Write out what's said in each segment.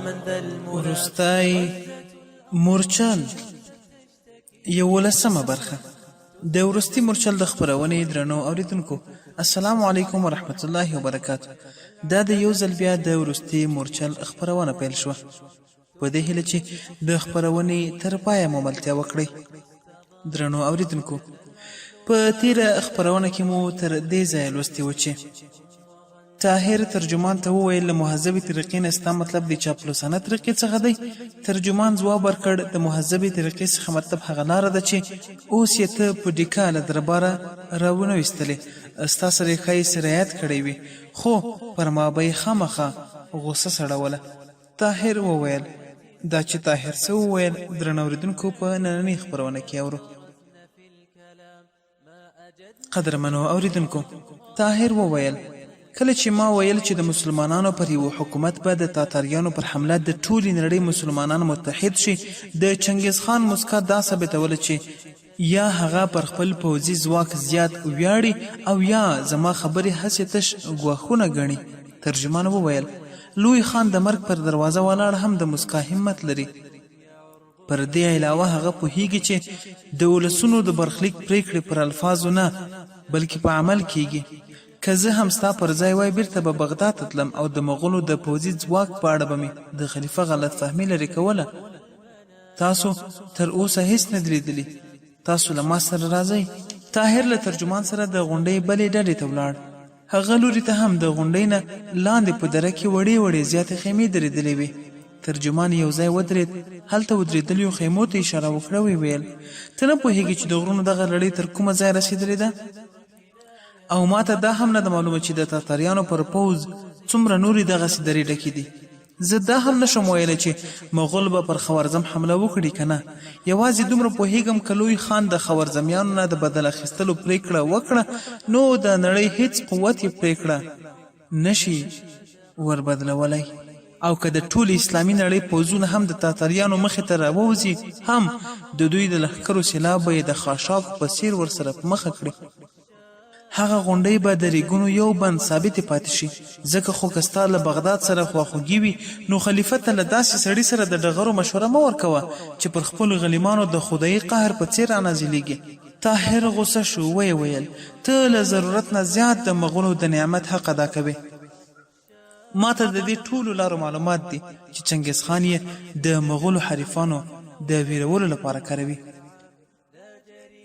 وروستی مورچل، یولسمه برخه. د وروستي مورچل د خپرونې درنو اوریدونکو، السلام علیکم ورحمت الله وبرکاته. دا د یو ځل بیا د وروستي مورچل خپرونه پیل شوه، په دې هیله چې د خپرونې تر پایه مو ملتیا وکړئ. درنو اوریدونکو، په تیره خپرونه کې مو تر دې ځایه لوستي و چې طاهر ترجمان ته وویل، له مهذبې طریقې نه ستا مطلب د چاپلوسانه طریقې څخه دی؟ ترجمان ځواب ورکړ، د مهذبې طریقې څخه مطلب هغه لاره ده چې اوس یې ته په ډیکه له درباره راونه ویستلې. ستا سره یې ښایي سرایت کړی وي، خو پر ما به یې خامخا غوسه سړوله. طاهر وویل، دا چې طاهر څه وویل، درنو اورېدونکو، په نننۍ خپرونه کې اورو. قدرمنو اورېدونکو، طاهر وویل، کله چې ما ویل چې د مسلمانانو پر یوه حکومت به د تاتاریانو پر حمله د ټولې نړۍ مسلمانان متحد شي، د چنګیز خان موسکا دا ثابتوله چې یا هغه پر خپل پوځي ځواک زیات ویاړي او یا زما خبرې هسې تش ګواښونه ګڼي. ترجمان وویل، لوی خان د مرګ پر دروازه ولاړ هم د موسکا همت لري. پر دې علاوه هغه پوهیږي چې د ولسونو د برخلیک پریکړې پر الفاظو نه، بلکې په عمل کیږي. که زه هم ستا پر ځای وای بیرته به بغداد ته تلم او د مغولو د پوځي ځواک په اړه به مې د خلیفه غلط فهمي لرې کوله. تاسو تر اوسه هیڅ نه دي لیدلي. تاسو له ما سره راځئ. طاهر له ترجمان سره د غونډۍ بلې ډډې ته ولاړ. هغه لوري ته هم د غونډۍ نه لاندې په دره کې وړې وړې زیاتې خیمې درېدلې وې. ترجمان یو ځای ودرېد، هلته ودرېدلیو خیمو ته اشاره وکړه، ویې ویل، ته نه پوهېږې چې د غرونو دغه لړۍ تر کومه ځایه رسېدلې ده؟ او ماته دا هم نه ده معلومه چې د تاتاریانو پر پوځ څومره نورې دغسې درې ډکې دي. زه دا هم نشم ویلی چې مغول به پر خوارزم حمله وکړي که نه. یوازې دومره پوهیږم که لوی خان د خوارزمیانو نه د بدل اخیستلو پریکړه وکړه نو د نړۍ هیڅ قوت یې پریکړه نشي وربدلولی او که د ټولې اسلامي نړۍ پوځونه هم د تاتاریانو مخې ته راووځي هم د دوی د لښکرو سیلاب به یې د خاشاکو په څیر ورسره په مخه کړي. هغه غونډۍ به د ریګونو یو بند ثابتې پاتې شي، ځکه خو که ستا له بغداد سره خواخوږي وي، نو خلیفه ته له داسې سړي سره د ډغرو مشوره مه ورکوه چې پر خپلو غلیمانو د خدایي قهر په څېر رانازلېږي. طاهر غوسه شو، ویې ویل، ته له ضرورت نه زیات د مغولو د نعمت حق ادا کوې. ماته د دې ټولو لارو معلومات دي چې چنګیز خان یې د مغولو حریفانو د ویرولو لپاره کاروي.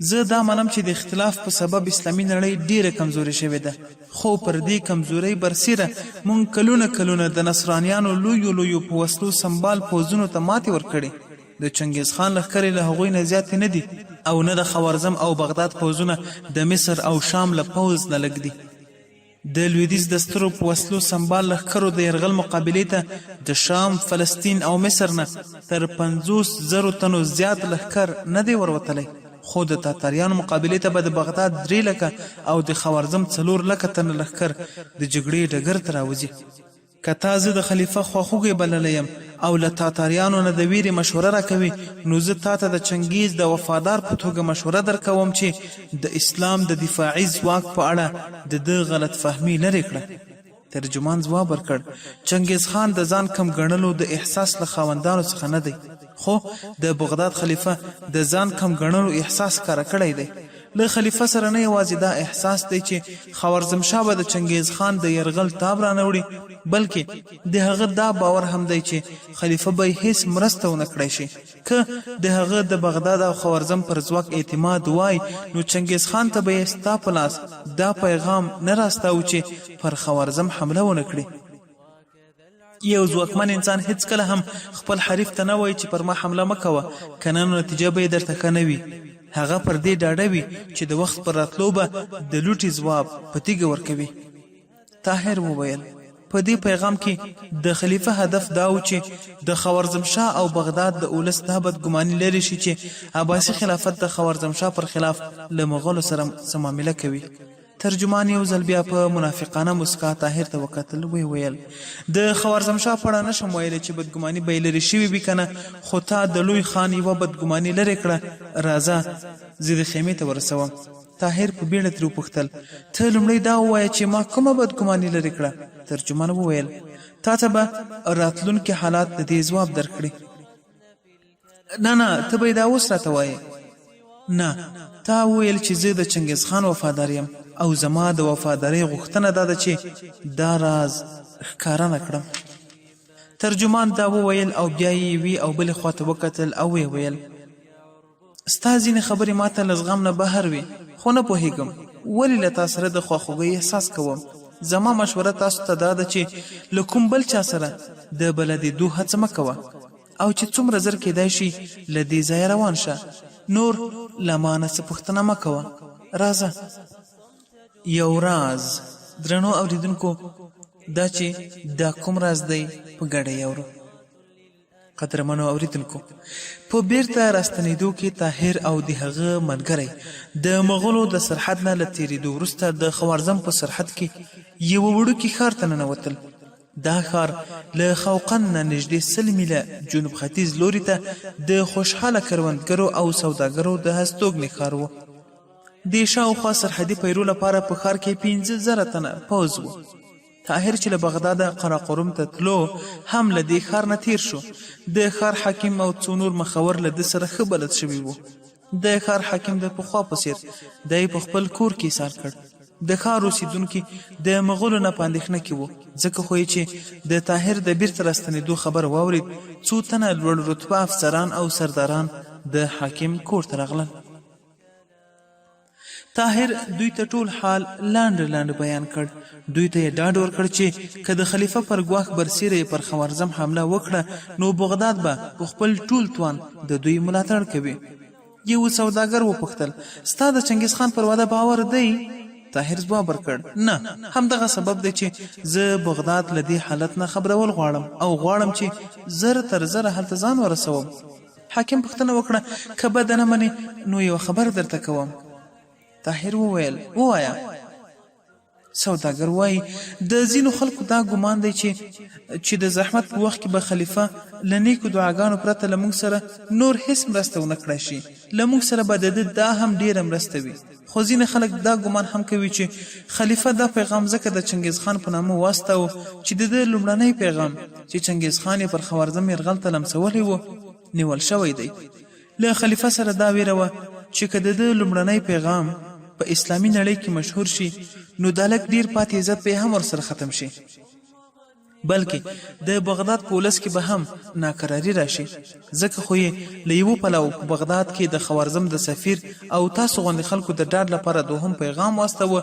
زه دا منم چې د اختلاف په سبب اسلامي نړۍ ډېره کمزورې شوې ده، خو پر دې کمزورۍ برسېره موږ کلونه کلونه د نصرانیانو لویو لویو په وسلو سمبال پوځونو ته ماتې ورکړې، د چنګېز خان لښکرې له هغوی نه زیاتې نه دي او نه د خوارزم او بغداد پوځونه د مصر او شام له پوځ نه لږ دي. د لویدیځ د سترو په وسلو سمبال لښکرو د یرغل مقابلې ته د شام، فلسطین او مصر نه تر 50 زرو تنو زیات لښکر نه دی وروتلی، خو د تاتاریانو مقابلې ته به د بغداد درې لکه او د خوارزم څلور لکه تنه لښکر د جګړې ډګر ته راوځي. که تا زه د خلیفه خواخوږی بللی یم او له تاتاریانو نه د ویرې مشوره راکوې، نو زه تاته د چنګیز د وفادار په توګه مشوره درکوم چې د اسلام د دفاعي ځواک په اړه د ده غلط فهمي لرې کړه. ترجمان ځواب ورکړ، چنګیز خان د ځان کم ګڼلو د احساس له خاوندانو څخه نه دی، خو د بغداد خلیفه د ځان کم ګڼلو احساس ښکاره کړی دی. له خلیفه سره نه یوازې دا احساس دی چې خوارزمشاه به د چنګیز خان د یرغل تاب رانه وړي، بلکې د هغه دا باور هم دی چې خلیفه به یې هیڅ مرسته ونه کړای شي. که د هغه د بغداد او خوارزم پر ځواک اعتماد وای، نو چنګیز خان ته به یې ستا په لاس دا پیغام نه راستاوه چې پر خوارزم حمله ونه کړي. یو ځواکمن انسان هیڅکله هم خپل حریف ته نه وایي چې پر ما حمله مه کوه، که نه نو نتیجه به یې درته ښه نه وي. هغه پر دې ډاډه وي چې د وخت پر راتلو به د لوټې ځواب په تیږه ورکوي. طاهر وویل، په دې پیغام کې د خلیفه هدف دا و چې د خوارزمشاه او بغداد د اولس دا بدګماني لرې شي چې عباسي خلافت د خوارزمشاه پر خلاف له مغولو سره څه معامله کوي. ترجمان یو ځل بیا په منافقانه موسکا طاهر ته وکتل، ویې ویل، د خوارزمشاه په اړه نشم ویلی چې بدګماني به یې لرې شوې وي که نه، خو تا د لوی خان یوه بدګماني لرې کړه، راځه زه دې خیمې ته ورسوم. طاهر په بیړه ترې وپوښتل، ته لومړی دا ووایه چې ما کومه بدګماني لرې کړه؟ ترجمان وویل، تا ته به راتلونکي حالات د دې ځواب درکړي. نه نه، ته به یې دا اوس راته وایې. نه، تا ویل چې زه د چنګیز خان وفادار یم او زما د وفادارۍ غوښتنه دا ده چې دا راز ښکاره نه کړم. ترجمان دا وویل او بیا یې یوې او بلې خواته وکتل او ویې ویل. ستا ځینې خبرې ماته له زغم نه بهر وي، خو نه پوهېږم ولې له تا سره د خواخوږۍ احساس کوم. زما مشوره تاسو ته دا ده چې له کوم بل چا سره د بلدېدو هڅه مه کوه او چې څومره زر کېدای شي له دې ځایه روان شه. نور له ما نه څه پوښتنه مه کوه. راځه. یو راز. درنو اورېدونکو، دا چې دا کوم راز دی، په ګډه یې اورو. قدرمنو اوریدونکو! په بیرته راستنیدو کې طاهر او د هغه ملګری د مغولو د سرحد نه له تیریدو وروسته د خوارزم په سرحد کې یوه وړوکي ښار ته ننوتل. دا ښار له خوقند نه نږدې 100 میله جنوب ختیځ لوري ته د خوشحاله کروندګرو او سوداګرو د هستوګنې ښار و. د شاوخوا سرحدي پیرو لپاره په ښار کې 5000 تنه پوځ و. طاهر چې له بغداده قراقرم ته تلو هم له دې ښار نه تېر شو. د ښار حاکم او څو نور مخور له ده سره ښه بلد شوي وو. د ښار حاکم د پخوا په څېر دی په خپل کور کې ایسار کړ. د ښار اوسېدونکي د مغولو نه په اندېښنه کې وو، ځکه خو یې چې د طاهر د بیرته راستنېدو خبر واورېد، څو تنه لوړ رتبه افسران او سرداران د حاکم کور ته راغلل. طاهر دوی ته ټول حال لنډ لنډ بیان کړ. دوی ته یې ډاډ ورکړ چې که د خلیفه پر ګواښ برسیره یې پر خوارزم حمله وکړه نو بغداد به په خپل ټول توان د دوی ملاتړ کوي. یوه سوداګر وپوښتل، ستا د چنګیز خان پر وعده باور دی؟ طاهر ځواب ورکړ، نه، همدغه سبب دی چې زه بغداد له دې حالت نه خبرول غواړم او غواړم چې زر تر زره هلته ځان ورسوم. حاکم پوښتنه وکړه، که بده نه منې نو یوه خبره درته کوم. طاهر وویل، ووایه. سوداګر وایي، د ځینو خلکو دا ګمان دی چې چې د زحمت په وخت کې به خلیفه له نیکو دعاګانو پرته له موږ سره نور هیڅ مرسته ونه کړای شي، له موږ سره به د ده دا هم ډیره مرسته وي. خو ځینې خلک دا ګمان هم کوي چې خلیفه دا پیغام ځکه د چنګیز خان په نامه واستاوه چې د ده لومړنی پیغام چې چنګیز خان یې پر خوارزم یرغل ته لمسولی و، نیول شوی دی. له خلیفه سره دا ویره وه چې که د ده لومړنی پیغام په اسلامي نړۍ کې مشهور شي نو دا لږ ډیر پاتې عزت به یې هم ورسره ختم شي. بلکې د بغداد په ولس کې به هم ناکراري راشي، ځکه خو یې له یوه پلوه په بغداد کې د خوارزم د سفیر او تاسو غوندې خلکو د ډاډ لپاره دوهم پیغام واستاوه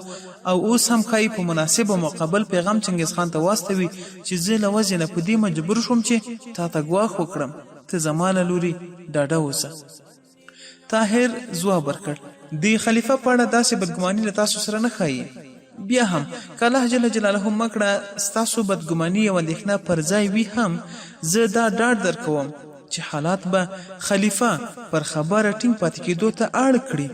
او اوس هم ښايي په مناسبه موقع بل پیغام چنګیز خان ته واستوي چې زه له وضعې نه په دې مجبور شوم چې تاته ګواښ وکړم، ته زما له لوري ډاډه اوسه. طاهر ځواب ورکړ، د خلیفه په اړه داسې بدګماني له تاسو سره نه ښايي. بیا هم که الله جل جلاله مه کړه ستاسو بدګماني او اندېښنه پر ځای وي هم، زه دا ډاډ درکوم چې حالات به خلیفه پر خبره ټینګ پاتې کېدو ته اړ کړي.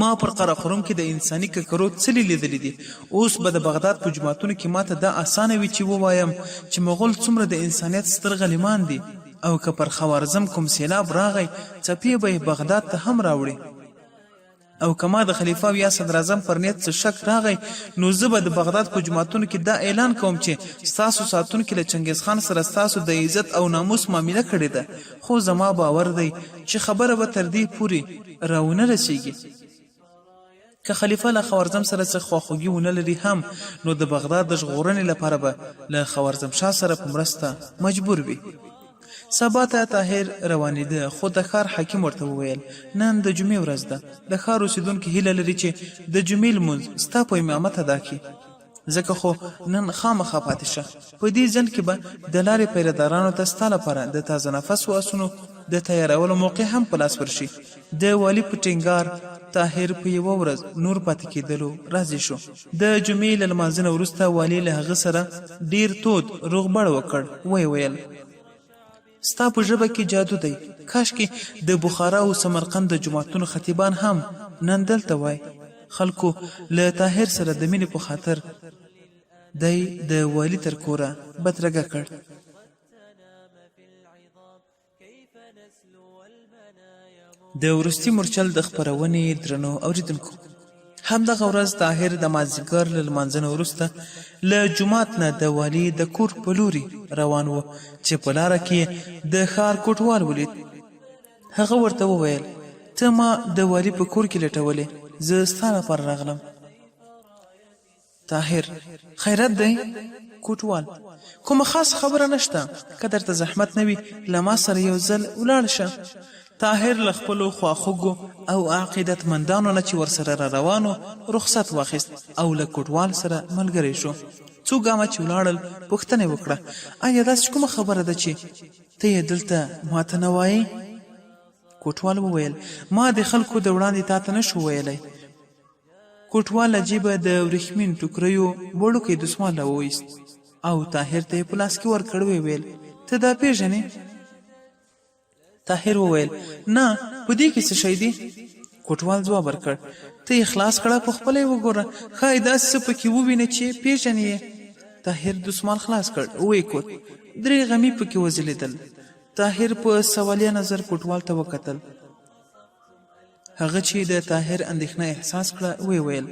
ما پر قراقرم کې د انساني ککرو څلي لیدلي دي. اوس به د بغداد په جوماتونو کې ماته دا اسانه وي چې ووایم چې مغول څومره د انسانیت ستر غلیمان دي او که پر خوارزم کوم سیلاب راغی څپې به یې بغداد ته هم راوړي. او که ما د خلیفه او یا صدراعظم پر نیت څه شک راغی نو زه به د بغداد په جوماتونو کې دا اعلان کوم چې ستاسو ساتونکي له چنګیز خان سره ستاسو د عزت او ناموس معامله کړې ده. خو زما باور دی چې خبره به تر دې پورې راونه رسیږي. که خلیفه له خوارزم سره څه خواخوږي ونه لري هم نو د بغداد د ژغورنې لپاره به له خوارزم شاه سره په مرسته مجبور وي. سبا ته طاهر روانېده خو د ښار حاکم ورته وویل، نن د جمعې ورځ ده، د ښار اوسېدونکي هیله لري چې د جمعې لمونځ ستا په امامت ادا کړي. ځکه خو نن خامخا پاتې شه. په دې ځنډ کې به د لارې پیره دارانو ته ستا لپاره د تازه نفسو اسونو د تیارولو موقع هم په لاس ورشي. د والي په ټینګار طاهر په یوه ورځ نور پاتې کېدلو راضي شو. د جمعې له لمانځه نه وروسته والي له هغه سره ډېر تود روغبړ وکړ، ویې ویل. ستا په ژبه کې جادو دی، کاشکې د بخارا او سمرقند د جوماتونو خطیبان هم نن دلته وای. خلکو له طاهر سره د مینې په خاطر دی د والي تر کوره بدرګه کړ. د وروستي مورچل د خپرونې درنو اوریدونکو! همدغه ورځ طاهر د مازدیګر له لمانځه نه وروسته له جومات نه د والي د کور په لوري روان و چې په لاره کې یې د ښار کوټوال ولید. هغه ورته وویل، ته ما د والي په کور کې لټولې، زه ستا لپاره راغلم. طاهر، خیرت دی؟ کوټوال، کومه خاصه خبره نشته، که درته زحمت نه وي له ما سره یو ځل ولاړ شه. طاهر له خپلو خواخوږو او عقیدت مندانو نه چې ورسره را روان و رخصت واخیست او له کوټوال سره ملګری شو. څو ګامه چې ولاړل پوښتنه یې وکړه، ایا داسې کومه خبره ده چې ته یې دلته ماته نه وایې؟ کوټوال وویل، ما د خلکو د وړاندې تاته نه شو ویلی. کوټوال له جیبه د وریښمین ټوکریو وړوکی دستمال راوویست او طاهر ته یې په لاس کې ورکړ، ویې ویل، ته دا پېژنې؟ طاهر وویل، نه، په دې کې څه شی دي؟ کوټوال ځواب ورکړ، ته یې خلاص کړه، په خپله یې وګوره، ښایي داسې څه پکې ووینې چې پېژنې یې. طاهر دستمال خلاص کړ، ویې کوت، درې غمي پکې وځلېدل. طاهر په سوالیه نظر کوټوال ته وکتل. هغه چې د طاهر اندېښنه احساس کړه، ویې ویل،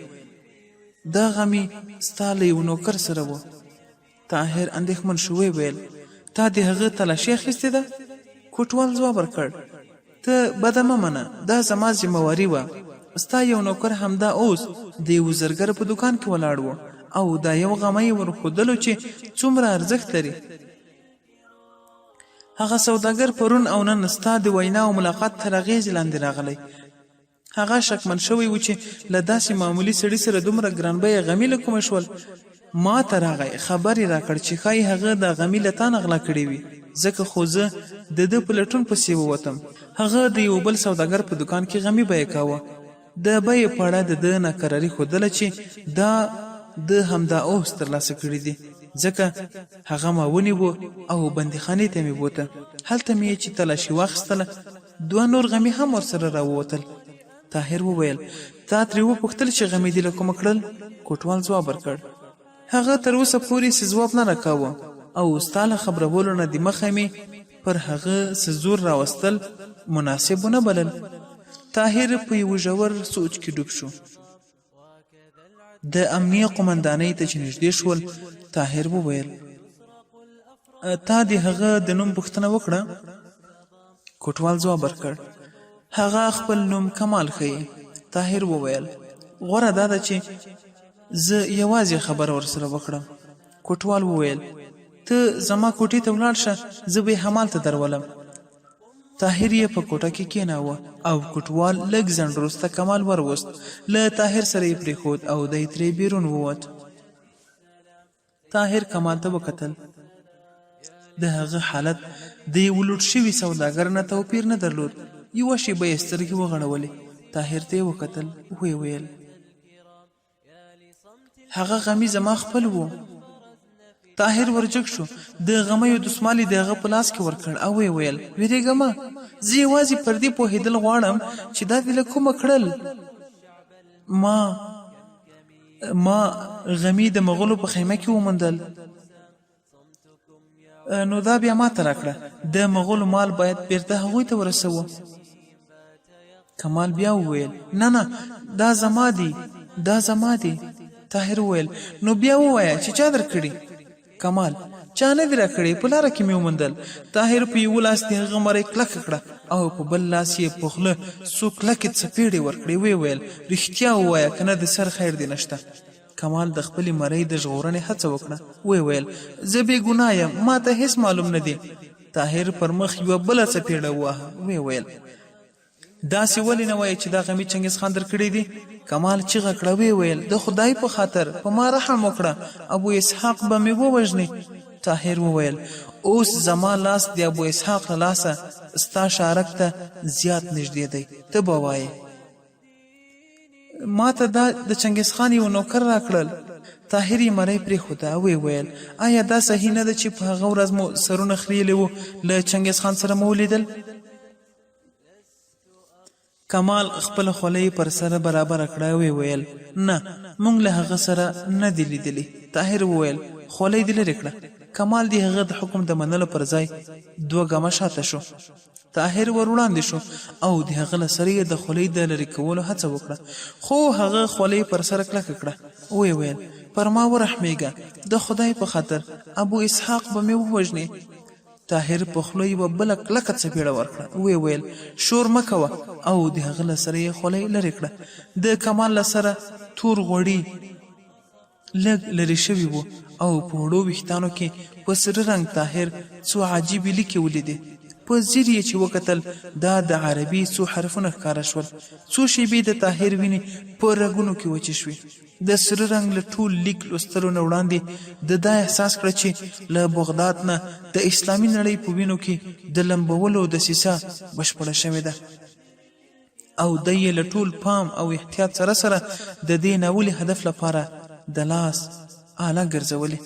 دا غمي ستا له یوه نوکر سره و. طاهر اندېښمن شو، ویې ویل، تا د هغه تلاشي اخیستې ده؟ کوټوال ځواب ورکړ، ته بده مه منه، دا زما ذمه واري وه. ستا یو نوکر همدا اوس د یوه زرګر په دوکان کې ولاړ و او دا یو غمی یې ورښودلو چې څومره ارزښت لري. هغه سوداګر پرون او نن ستا د وینا او ملاقات تر اغېزې لاندې راغلی. هغه شکمن شوی و چې له داسې معمولي سړي سره دومره ګران بیه غمي له کومه شول. ما ته راغی، خبر یې راکړ چې ښايي هغه دا غمي له تانه غلا کړي وي، ځکه خو زه د ده په لټون پسې ووتم. هغه د یوه بل سوداګر په دوکان کې غمي بیه کاوه. د بیې په اړه د ده ناکراري ښودله چې دا ده همدا اوس ترلاسه کړي دي، ځکه هغه ما ونیو او بندیخانې ته مې بوته. هلته مې یې چې تلاشي واخیستله، دوه نور غمي هم ورسره راووتل. طاهر وویل، تا ترې وپوښتل چې غمي دې له کومه کړل؟ کوټوال ځواب ورکړ، هغه تر اوسه پورې څه ځواب نه راکاوه او ستا له خبرولو نه دمخه مې پر هغه څه زور راوستل مناسب ونه بلل. طاهر په یوه ژور سوچ کې ډوب شو. د امنیه قومندانۍ ته چې نږدې شول، طاهر وویل، تا د هغه د نوم پوښتنه وکړه؟ کوټوال ځواب ورکړ، هغه خپل نوم کمال ښيي. طاهر وویل، غوره دا ده چې زه یوازې خبره ورسره وکړم. کوټوال وویل، ته زما کوټې ته ولاړ شه، زه به یې همالته درولم. طاهر یې په کوټه کې کېناوه او کوټوال لږ ځنډ وروسته کمال وروست، له طاهر سره یې پرېښود او دی ترې بیرون ووت. طاهر کمال ته وکتل. د هغه حالت د یوه لوټ شوي سوداګر نه توپیر نه درلود. یوه شېبه یې سترګې وغړولې. طاهر ته یې وکتل، ویې ویل. هغه غمی زما خپل و. طاهر ورجګ شو، د غمیو دستمال یې د هغه په لاس کې ورکړ او ویې ویل، وېرېږه مه، زه یوازې پر دې پوهېدل غواړم چې دا دې له کومه کړل. ما ما غمي د مغولو په خیمه کې وموندل. نو دا بیا ماته راکړه، د مغولو مال باید بیرته هغوی ته ورسوو. کمال بیا وویل، نه نه، دا زما دي، دا زما دي. طاهر وویل، نو بیا ووایه چې چا درکړي؟ کمال، چا نه دي راکړي، په لاره کې مې وموندل. طاهر په یوه لاس د هغه مرۍ کلکه کړه او په بل لاس یې په خوله څو کلکې څپېړې ورکړې، ویې ویل، رښتیا ووایه، که نه د سر خیر دې نشته. کمال د خپلې مرۍ د ژغورنې هڅه وکړه، ویې ویل، زه بې ګناه یم، ما ته هېڅ معلوم نه دي. طاهر پر مخ یوه بله څپېړه وواهه، ویې ویل، داسې ولې نه وایې چې دا غمي چنګیز خان درکړي دي؟ کمال چیغه کړه، ویې ویل، د خدای په خاطر، په ما رحم وکړه، ابو اسحاق به مې ووژني. طاهر وویل، اوس زما لاس د ابو اسحاق له لاسه ستا شارک ته زیات نږدې دی، ته به وایې. ماته دا د چنګیز خان یو نوکر راکړل. طاهر یې مرۍ پرېښوده او ویې ویل، آیا دا صحیح نه ده چې په هغه ورځ مو سرونه خریلي وو، له چنګیز خان سره مو ولیدل؟ کمال خپله خولۍ پر سر برابره کړه او ویې ویل، نه، موږ له هغه سره نه دي لیدلي. طاهر وویل، خولۍ دې لرې کړه. کمال د هغه د حکم د منلو پر ځای دوه ګامه شاته شو. طاهر ور وړاندې شو او د هغه له سره یې د خولۍ د لرې کولو هڅه وکړه، خو هغه خولۍ پر سر کلکه کړه. ویې ویل، پر ما ورحمېږه، د خدای په خاطر، ابو اسحاق به مې ووژني. طاهر په خوله یوه بله کلکه څپېړه ورکړه، ویې ویل، شور مه کوه او د هغه له سره یې خولۍ لرې کړه. د کمال له سره تور غوړي لږ لرې شوي وو او په وړو ویښتانو کې په سره رنګ طاهر څو عجیبې لیکې ولیدې. په ځیر یې چې وکتل دا د عربي څو حرفونه ښکاره شول. څو شیبې د طاهر وینې په رګونو کې وچې شوې. د سره رنګ له ټول لیک لوستلو نه وړاندې ده دا احساس کړه چې له بغداد نه د اسلامي نړۍ په وینو کې د لمبولو دسیسه بشپړه شوې ده. او دی یې له ټول پام او احتیاط سره سره د دې ناولي هدف لپاره د لاس آله ګرځولې.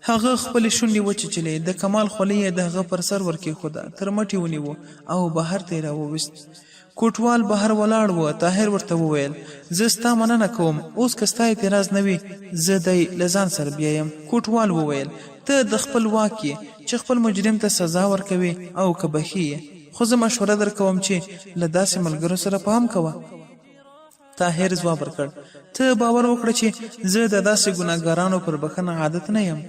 هغه خپلې شونډې وچیچلې، د کمال خولۍ یې د هغه پر سر ور کېښوده، تر مټ یې ونیو او بهر ته یې راوویست. کوټوال بهر ولاړ و، طاهر ورته وویل، زه ستا مننه کوم، اوس که ستا اعتراض نه وي، زه دی له ځان سره بیایم. کوټوال وویل، ته د خپل واک یې، چې خپل مجرم ته سزا ورکوې او که بښې یې. خو زه مشوره درکوم چې له داسې ملګرو سره پام کوه. طاهر ځواب ورکړ، ته باور وکړه چې زه د داسې ګناهګارانو پر بښنه عادت نه یم.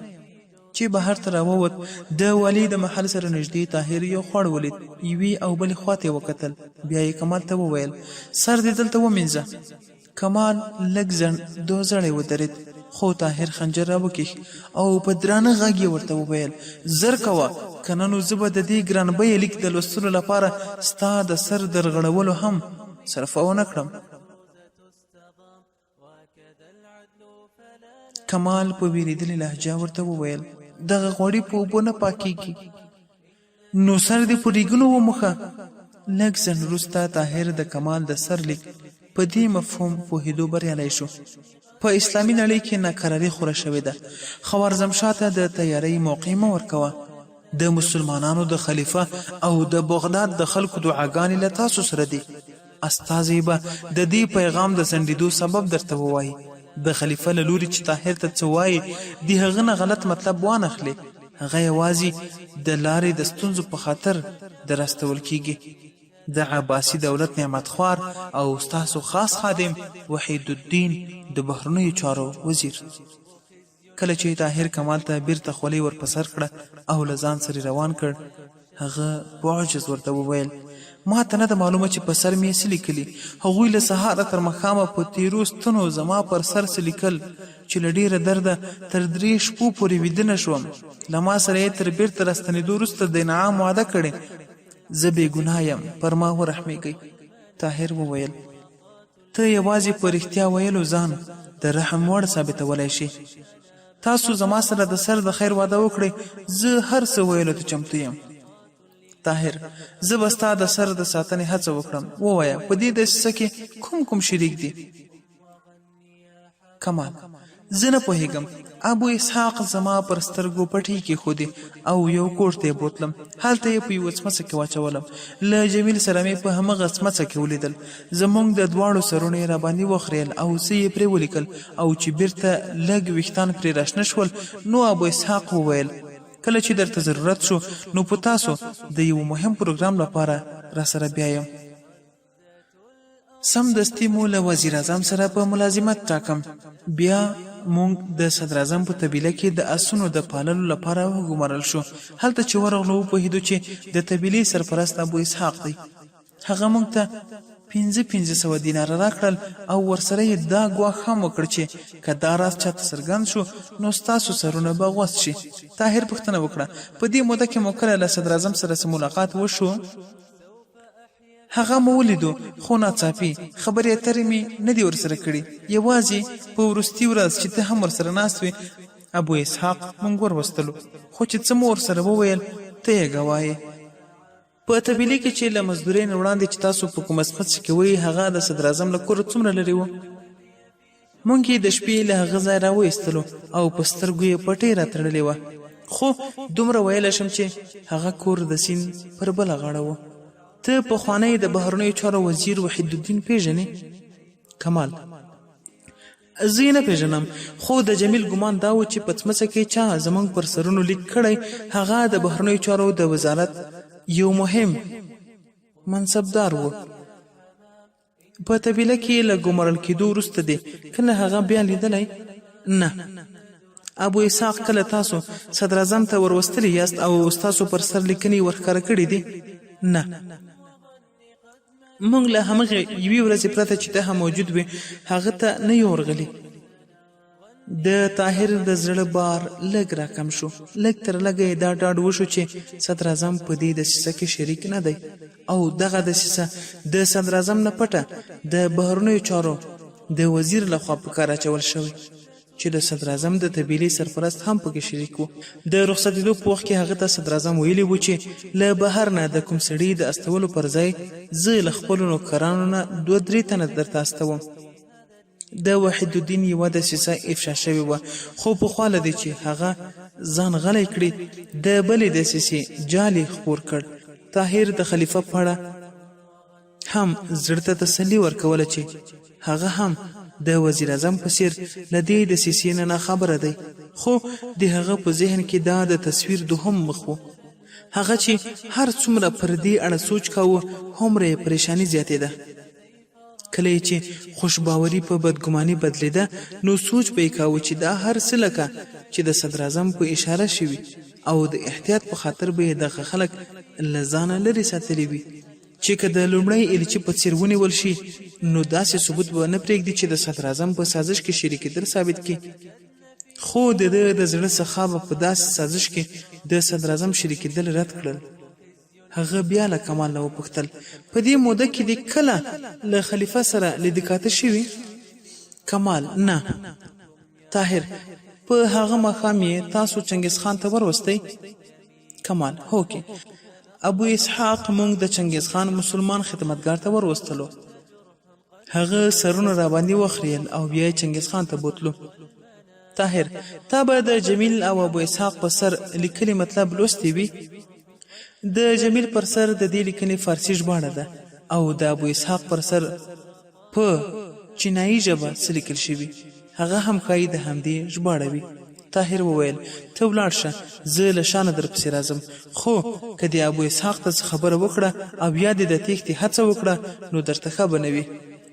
چې بهر ته راووت، د والي د محل سره نږدې طاهر یو خوړ ولید، یوې او بلې خواته یې وکتل، بیا یې کمال ته وویل، سر دې دلته ومینځه. کمال لږ ځنډ دوزړی ودرېد، خو طاهر خنجر راوکېښ او په درانه غږ یې ورته وویل، زر کوه، که نه نو زه به د دې ګران بیه لیک د لوستلو لپاره ستا د سر د رغړولو هم صرفه ونه کړم. کمال په وېرېدلې لهجه ورته وویل، دغه غوړي په اوبو نه پاکېږي. نو سر دې په ریګونو وموښه. لږ ځنډ وروسته طاهر د کمال د سر لیک په دې مفهوم پوهېدو بریالی شو. په اسلامي نړۍ کې ناکراري خوره شوې ده. خوارزمشاه ته د تیارۍ موقع مه ورکوه. د مسلمانانو د خلیفه او د بغداد د خلکو دعاګانې له تاسو سره دي. استازی به د دې پیغام د ځنډېدو سبب درته ووايي. د خلیفه له لوري چې طاهر ته څه وايې، د هغه نه غلط مطلب وانخلې. هغه یوازې د لارې د ستونزو په خاطر دراستول کېږي. د عباسي دولت نعمتخوار او ستاسو خاص خادم وحیدالدین د بهرنیو چارو وزیر. کله چې طاهر کمال ته بیرته خولۍ ور په سر کړه او له ځان سره روان کړ، هغه په عجز ورته وویل، ما ته نه ده معلومه چې په سر مې څه لیکلي، هغوی له سهاره تر ماښامه په تیرو ستنو زما پر سر څه لیکل چې له ډیره درده تر درې شپو پورې ویده نه شوم، له ما سره یې تر بیرته راستنیدو وروسته د انعام وعده کړې، زه بې ګناه یم، پر ما ورحمیږئ. طاهر وویل. ته یوازې په رښتیا ویلو ځان د رحم وړ ثابتولای شې. تاسو زما سره د سر د خیر وعده وکړئ، زه هر څه ویلو ته چمتو یم. طاهر، زه به ستا د سر د ساتنې هڅه وکړم. ووایه، په دې دسیسه کې کوم کوم شریک دي؟ کمال، زه نه پوهېږم. ابو اسحاق زما پر سترګو پټۍ کېښودې او یو کوټ ته یې بوتلم. هلته یې په یوه څمڅه کې واچولم. له جمیل سره مې په همغه څمڅه کې ولیدل. زموږ د دواړو سرونه یې راباندې وخریل او څه یې پرې ولیکل او چې بیرته لږ ویښتان پرې راشنه شول نو ابو اسحاق وویل، کله چې درته ضرورت شو نو په تاسو د یوه مهم پروګرام لپاره راسره بیایم. سمدستي مو له وزیراعظم سره په ملازمت ټاکم. بیا موږ د صدراعظم په طبیله کې د اسونو د پاللو لپاره وګمارل شو. هلته چې ورغلو وپوهېدو چې د طبیلې سرپرست ابو اسحاق دی. هغه موږ ته 5500 دیناره راکړل او ورسره یې دا ګواښ هم وکړ چې که دا راز چاته څرګند شو نو ستاسو سرونه به غوڅ شي. طاهر پوښتنه وکړه، په دې موده کې مو کله له صدراعظم سره څه ملاقات وشو؟ هغه مو ولیدو خو ناڅاپي، خبرې اترې مې نه دي ورسره کړي، یوازې په وروستي ورځ چې ته هم ورسره ناست وې، ابو اسحاق مونږ وروستلو، خو چې څه مو ورسره وویل ته یې ګواه یې. په طبیلې کې چې له مزدورۍ نه وړاندې چې تاسو په کومه سمڅه کې وئ، هغه د صدراعظم له کوره څومره لرې و؟ مونږ یې د شپې له هغه ځایه راوایستلو او په سترګو یې پټۍ راتړلې وه، خو دومره ویلی شم چې هغه کور د سیند پر بله غاړه و. ته پخوانی د بهرنیو چارو وزیر وحیدالدین پېژنې؟ کمال، زه یې نه پېژنم، خو د جمیل ګومان دا و چې په څمڅه کې چا زمونږ پر سرونو لیک کړی، هغه د بهرنیو چارو د وزارت یو مهم. منصبدار و. په طویله کې له ګمارل کېدو وروسته دې کله هغه بیا لیدلی؟ نه. ابو اسحاق کله تاسو صدراعظم ته وروستلي یاست او ستاسو پر سر لیکنې ورښکاره کړې دي؟ نه. موږ له همغې یوې ورځې پرته چې ته هم موجود وې هغه ته نه یو ورغلي. د طاهر د زړه بار لږ راکم شو. لږ تر لږه یې دا ډاډ وشو چې صدراعظم په دې دسیسه کې شریک نه دی او دغه دسیسه د صدراعظم نه پټه د بهرنیو چارو د وزیر له خوا په کار اچول شوې چې د صدراعظم د طبیلې سرپرست هم پکې شریک و. د رخصتېدو په وخت کې هغه ته صدراعظم ویلي وو چې له بهر نه د کوم سړي د استولو پر ځای زه له خپلو نوکرانو نه دوه درې تنه درته استوم. د وحیدالدین یوه دسیسه افشا شوې وه، خو پخوا له دې چې هغه ځان غلی کړي، د بلې دسیسې جال یې خپور کړ. طاهر د خلیفه په اړه هم زړه ته تسلي ورکوله چې هغه هم د وزیراعظم په څېر له دې دسیسې نه ناخبره دی، خو د هغه په ذهن کې دا د تصویر دوهم مخ و. هغه چې هر څومره پر دې اړه سوچ کاوه، هومره یې پرېشاني زیاتېده. کله یې چې خوشباوري په بدګماني بدلېده، نو سوچ به یې کاوه چې دا هر څه لکه چې د صدراعظم په اشاره شوي او د احتیاط په خاطر به یې دغه خلک له ځانه لرې ساتلي وي چې که د لومړی ایلچي په څېر ونیول شي، نو داسې ثبوت به نه پرېږدي چې د صدراعظم په سازش کې شریکېدل ثابت کړي. خو د ده د زړه سخا به په داسې سازش کې د صدراعظم شریکېدل رد کړل. هغه بیا له کمال نه وپوښتل، په دې موده کې دې کله له خلیفه سره لیده کاته شوي؟ کمال، نه. طاهر، په هغه ماښام یې تاسو چنګیز خان ته وروستئ؟ کمال، هوکې. ابو اسحاق مونږ د چنګیز خان مسلمان خدمتګار ته وروستلو. هغه سرونه راباندې وخریل او بیا یې چنګیز خان ته بوتلو. طاهر، تا به د جمیل او ابو اسحاق په سر لیکلی مطلب لوستی وي؟ د جمیل پر سر د دې لیکنې فارسي ژباړه ده او د ابو اسحاق پر سر په چینایي ژبه څه لیکل شوي، هغه هم ښایي د همدې ژباړه وي. طاهر وویل، ته ولاړ شه، زه له شا نه درپسې راځم، خو که دې ابو اسحاق ته څه خبره وکړه او یا دې د تېښتې هڅه وکړه، نو درته ښه به نه وي.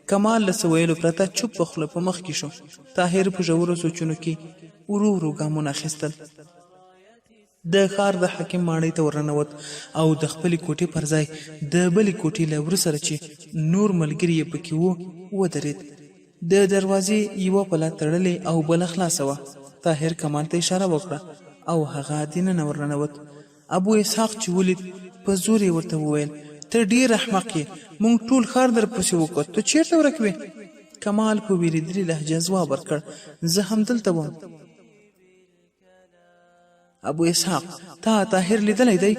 کمال له څه ویلو پرته چوپه خوله په مخ کې شو. طاهر په ژورو سوچونو کې ورو ورو ګامونه اخیستل. د ښار د حاکم ماڼۍ ته ورننوت او د خپلې کوټې پر ځای د بلې کوټې له وره سره چې نور ملګري یې پکې وو، ودرېد. د دروازې یوه پله تړلې او بله خلاصه وه. طاهر کمال ته اشاره وکړه او هغه دننه ورننوت. ابو اسحاق چې ولید، په زور یې ورته وویل، ته ډېر احمق یې، موږ ټول ښار درپسې وکوت، ته چېرته ورک وې؟ کمال په وېرېدلې لهجه ځواب ورکړ، زه همدلته وم. ابو اسحاق، تا طاهر لیدلی دی؟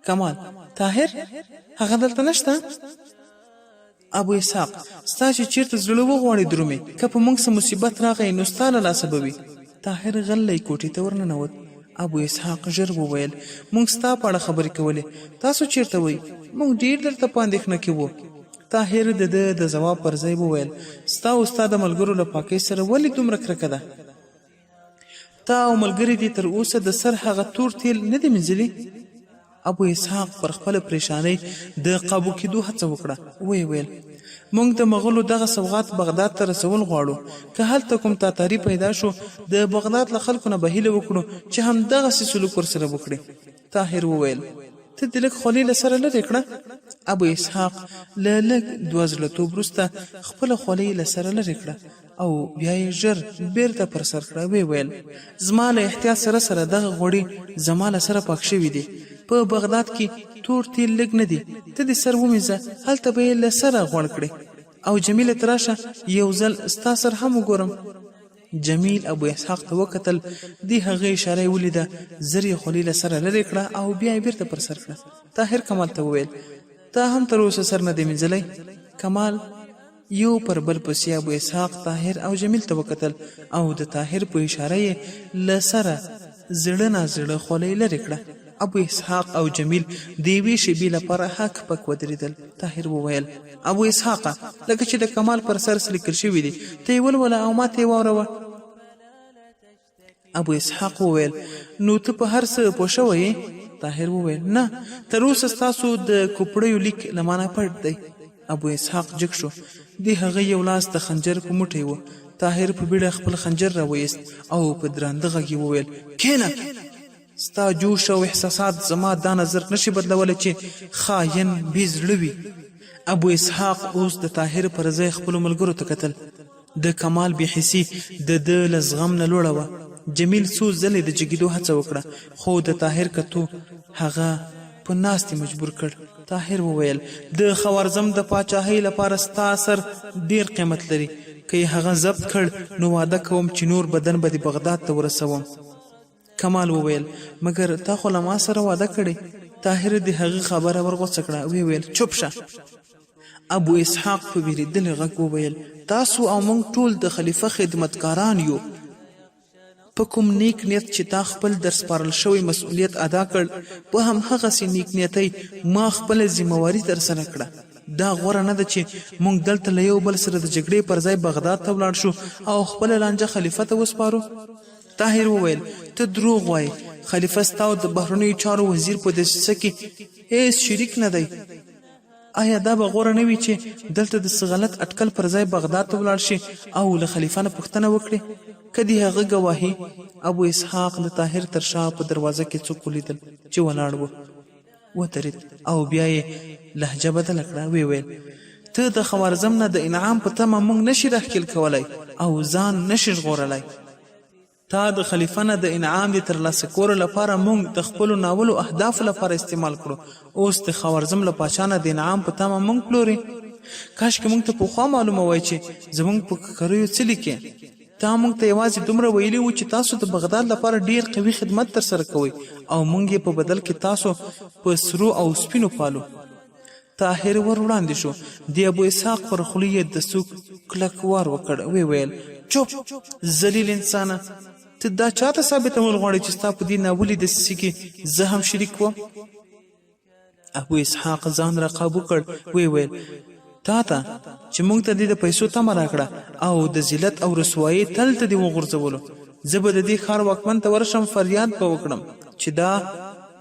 کمال، طاهر؟ هغه دلته نشته؟ ابو اسحاق، ستا چې چیرته زړه وغواړي درومې، که په موږ څه مصیبت راغی نو ستا له لاسه به وي. طاهر غلی کوټې ته ورننوت. ابو اسحاق ژر وویل، موږ ستا په اړه خبرې کولې، تاسو چیرته وئ؟ موږ ډیر درته په اندېښنه کې وو. طاهر د ده د ځواب پر ځای وویل، ستا او ستا د ملګرو له پاکۍ سره ولې دومره کرکه ده؟ تا او ملګري دې تر اوسه د سر هغه تور تېل نه دي مینځلي؟ ابو اسحاق پر خپله پرېشانۍ د قابو کېدو هڅه وکړه، ویې ویل، موږ د مغولو دغه سوغات بغداد ته رسول غواړو، که هلته کوم تاتاري پیدا شو، د بغداد له خلکو نه به هیله وکړو چې همدغسې سلوک ورسره وکړي. طاهر وویل، ته دې لږ خولۍ له سره لرې کړه. ابو اسحاق له لږ دوه زړه توب وروسته خپله خولۍ له سره لرې کړه او بیا یې ژر بېرته پر سر کړه، ویې ویل، زما له احتیاط سره سره دغه غوړي زما له سره پاک شوي دي. په بغداد کې تور تېل لږ نه دي، ته دې سر ومینځه، هلته به یې له سره غوړ کړې. او جمیله ته راشه، یو ځل ستا سر هم وګورم. جمیل ابو اسحاق ته وکتل، د هغه اشاره یې ولیده، زر یې خولۍ له سره لرې کړه او بیا یې بیرته پر سر کړه. طاهر کمال ته وویل، تا هم تر اوسه سر نه دی مینځلی؟ کمال یو پر بل پسې ابو اسحاق، طاهر او جمیل ته وکتل او د طاهر په اشاره یې له سره زړه نا زړه خولۍ لرې کړه. ابو اسحاق او جمیل د یوې شېبې لپاره هک پک ودرېدل. طاهر وویل، ابو اسحاقه! لکه چې د کمال پر سر څه لیکل شوي دي، ته یې ولوله او ماته یې واوروه. ابو اسحاق وویل، نو ته په هر څه پوه شوی یې؟ طاهر وویل، نه، تر اوسه ستاسو د کوپړیو لیک له مانه پټ دی. ابو اسحاق جګ شو. د هغه یو لاس د خنجر په موټی و. طاهر په بیړه خپل خنجر راوایست او په درانده غږ یې وویل، کښېنه! ستا جوش او احساسات زما دا نظر نه شي بدلولی چې خاین بې زړه وي. ابو اسحاق اوس د طاهر پر ځای خپلو ملګرو ته کتل. د کمال بې حسي د ده له زغم نه لوړه وه. جمیل څو ځلې د جګېدو هڅه وکړه، خو د طاهر کتو هغه په ناستې مجبور کړ. طاهر وویل، د خوارزم د پاچاهۍ لپاره ستا سر ډېر قیمت لري. که یې هغه ضبط کړ، نو وعده کوم چې نور بدن به دې بغداد ته ورسوم. کمال وویل، مګر تا خو له ما سره وعده کړې. طاهر د هغه خبره ورغوڅه کړه، ویې ویل، چوپ شه! ابو اسحاق په ویریدلي غږ وویل، تاسو او موږ ټول د خلیفه خدمتګاران یو. په کوم نیک نیت چې تا خپل درسپارل شوی مسؤلیت ادا کړ، په همهغسې نیک نیتۍ ما خپله ذمه واري ترسره کړه. دا غوره نه ده چې موږ دلته له یو بل سره د جګړې پر ځای بغداد ته ولاړ شو او خپله لانجه خلیفه ته وسپارو؟ طاهر وویل، ته دروغ وایې، خلیفه ستا او د بهرنیو چارو وزیر په دسیسه کې هېڅ شریک نه دی. ایا دا به غوره نه وي چې دلته د څه غلط اټکل پر ځای بغداد ته ولاړ شې او له خلیفه نه پوښتنه وکړې؟ که د هغه ګواهي. ابو اسحاق د طاهر تر شا په دروازه کې څوک ولیدل چې ولاړ و. ودرید او بیا یې لهجه بدله کړه، ویې ویل، ته د خوارزم نه د انعام په تمه موږ نه شې راښکېل کولای او ځان نه شې ژغورلای. تا د خلیفه نه د انعام د ترلاسه کولو لپاره موږ د خپلو ناولو اهدافو لپاره استعمال کړو، اوس د خوارزم له پاچا نه د انعام په تمه موږ پلورې؟ کاشکې موږ ته پخوا معلومه وای چې زموږ په ککریو څه لیکې. تا موږ ته یوازې دومره ویلي وو چې تاسو د بغداد لپاره ډیر قوي خدمت ترسره کوئ او موږ یې په بدل کې تاسو په سرو او سپینو پالو. طاهر ور وړاندې شو، د ابو اسحاق پر خوله یې د سوک کلک وار وکړ، ویې ویل، چوپ! ذلیل انسانه! ته دا چاته ثابتول غواړې چې ستا په دې ناولې دسیسې کې زه هم شریک وم؟ ابو اسحاق ځان را قابو کړ، ویې ویل، تا ته، چې موږ ته دې د پیسو تمه راکړه او د ذلت او رسوایۍ تل ته دې وغورځولو. زه به د دې ښار واکمن ته ورشم، فریاد به وکړم چې دا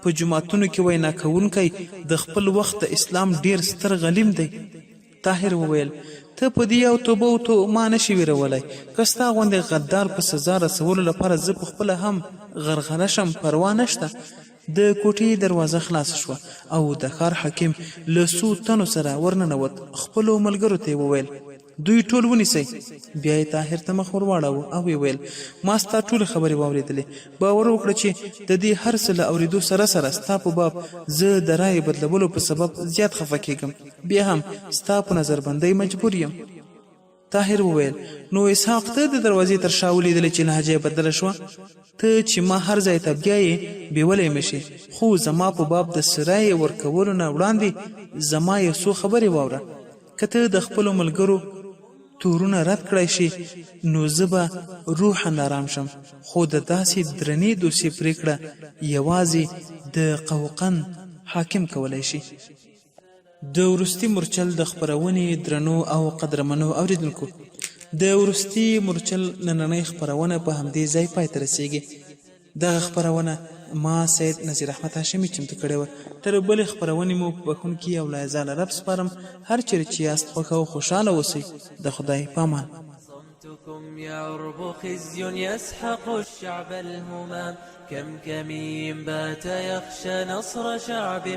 په جوماتونو کې وینا کوونکی د خپل وخت د اسلام ډېر ستر غلیم دی. طاهر وویل، ته په دې یو توبه او تو ما نه شې ویرولای، که ستا غوندې غدار په سزا رسولو لپاره زه په خپله هم غرغره شم پروا نه شته. د کوټې دروازه خلاصه شوه او د ښار حاکم له څو تنو سره ورننوت، خپلو ملګرو ته یې وویل، دوی ټول ونیسئ! بیا یې طاهر ته مخ ورواړاوه او ویې ویل، ما ستا ټولې خبرې واورېدلې، باور وکړه چې د دې هر څه له اورېدو سره سره ستا په باب زه د رایې بدلولو په سبب زیات خفه کېږم، بیا هم ستا په نظربندۍ مجبور یم. طاهر وویل، نو اسحاق ته د دروازې تر شا ولیدلې چې لهجه یې بدله شوه؟ ته چې ما هر ځای ته بیایې بیولی مې شې، خو زما په باب د څه رایې ورکولو نه وړاندې زما یو څو خبرې واوره. که ته د خپلو ملګرو تورونه رد کړای شې نو زه به روحاً ارام شم، خو د داسې درنې دوسیې پرېکړه یوازې د قوقند حاکم کولای شي. د وروستي مورچل د خپرونې درنو او قدرمنو اورېدونکو! د وروستي مورچل نننۍ خپرونه په همدې ځای پای ته رسېږي. دغه خپرونه ما سید نذیر احمد هاشمي چمتو کړې وه. تر بلې خپرونې مو په بښونکي او لایزاله رب سپارم، هر چېرې چې یاست خوښ او خوشحاله اوسئ، د خدای په امان. صمتكم يعرب خزي يسحق الشعب الهمام كم كمين بات يخشى نصر شعب.